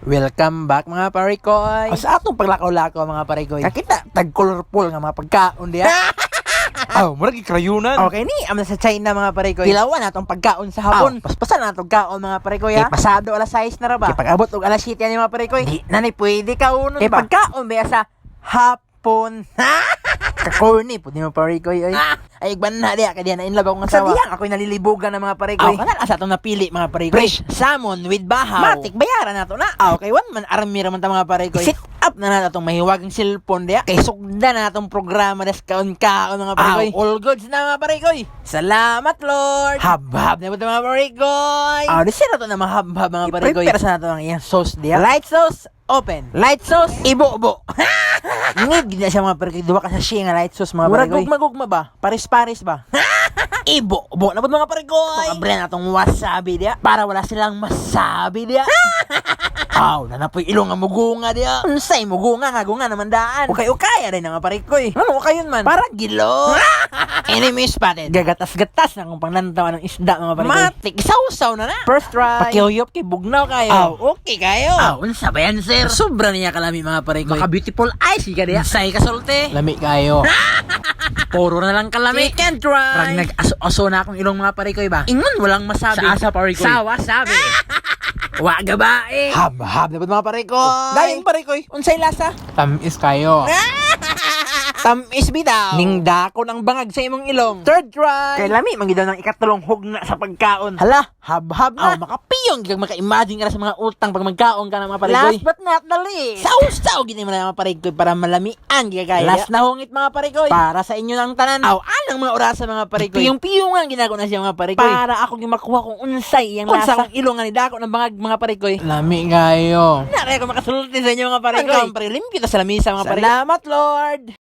Welcome back, mga parikoy. O, sa atong paglakaw-lakaw, mga parikoy. Kakita tag colorful nga mga pagkaon diha. Ah, murag gikrayunan. Okay ni, am na sa China, mga parikoy. Tilawan natong pagkaon sa hapon. Paspasan natong kaon, mga parikoy ha. Kay pasado alas 6 na ra ba? Kay pag-abot og alas 7 ani, mga parikoy. Di na ni pwede kaunon ba? Kay pagkaon ba sa hapon. Kakorny pud ni mga parikoy oy. Ay igban na diha kay diha na in love akong asawa. Sa diyang ako'y nalilibugan ng mga parikoy. Aw, kanal asa atong napili, mga parikoy. Fresh salmon with bahaw. Matik bayaran nato na. Aw, kay one man army ra man ta, mga parikoy. Sit up na nato atong mahiwagang cellphone diha. Kay sugdan na natong programa des kaon kaon, mga parikoy. Aw, all goods na, mga parikoy. Salamat, Lord. Habhab na po mga parikoy. Aw, di siya nato na mahabhab, mga parikoy. I-prepare sa nato ang iyang sauce diha. Light sauce, open. Light sauce, ibo-bo. Ngid gid na siya, mga parikoy. Duha ka sa siya nga light sauce, mga Murag parikoy. Gugma-gugma ba? Pares-pares ba? Ibo, bo na po, mga parikoy. Mga brand atong wasabi diya. Para wala silang masabi diya. Aw, nanapoy ilong nga mugunga diya. Unsay mugunga nga gunga naman daan. Ukay-ukay rin mga parikoy. Ano ukayon man? Para gilo. Enemy spotted. Gagatas-gatas na kung panglantaw ng isda, mga parikoy. Matik, sausaw na na. First try. Pakihuyop kay bugnaw kayo. Aw, okay kayo. Aw, unsa ba yan, sir? Sobra niya kalami, mga parikoy. Maka beautiful eyes ka diya. Unsay kasulte. Lami kayo. Puro na lang kalami. Chicken try. Parang nag-aso-aso na akong ilong, mga parikoy ba? Ingon walang masabi. Sa asa, parikoy. Sa wasabi. Wa gabae. Hab-hab na po, mga parikoy. Dayon, parikoy. Unsay lasa? Tamis kayo. Tamis bitaw. Ningdako ng bangag sa imong ilong. Third try. Kay lami man gid daw ng ikatulong hugna sa pagkaon. Hala, hab-hab na. Aw, makapiyong gid maka-imagine ka na sa mga utang pag magkaon ka na, mga parikoy. Last but not the least. Sausaw gid mo na, mga parikoy, para malamian gid kay. Last na hungit, mga parikoy. Para sa inyo ng tanan. Aw, anang mga orasa, mga parikoy. Piyong-piyong ang ginagawa na siya, mga parikoy. Para ako gyud makuha kung unsay iyang lasa. Kung sa akong ilong nga ni dako ng bangag, mga parikoy. Lami kayo. Na kaya ko makasulti sa inyo, mga parikoy. Ang parikoy, limpyo ta sa lamisa, mga parikoy. Salamat, Lord.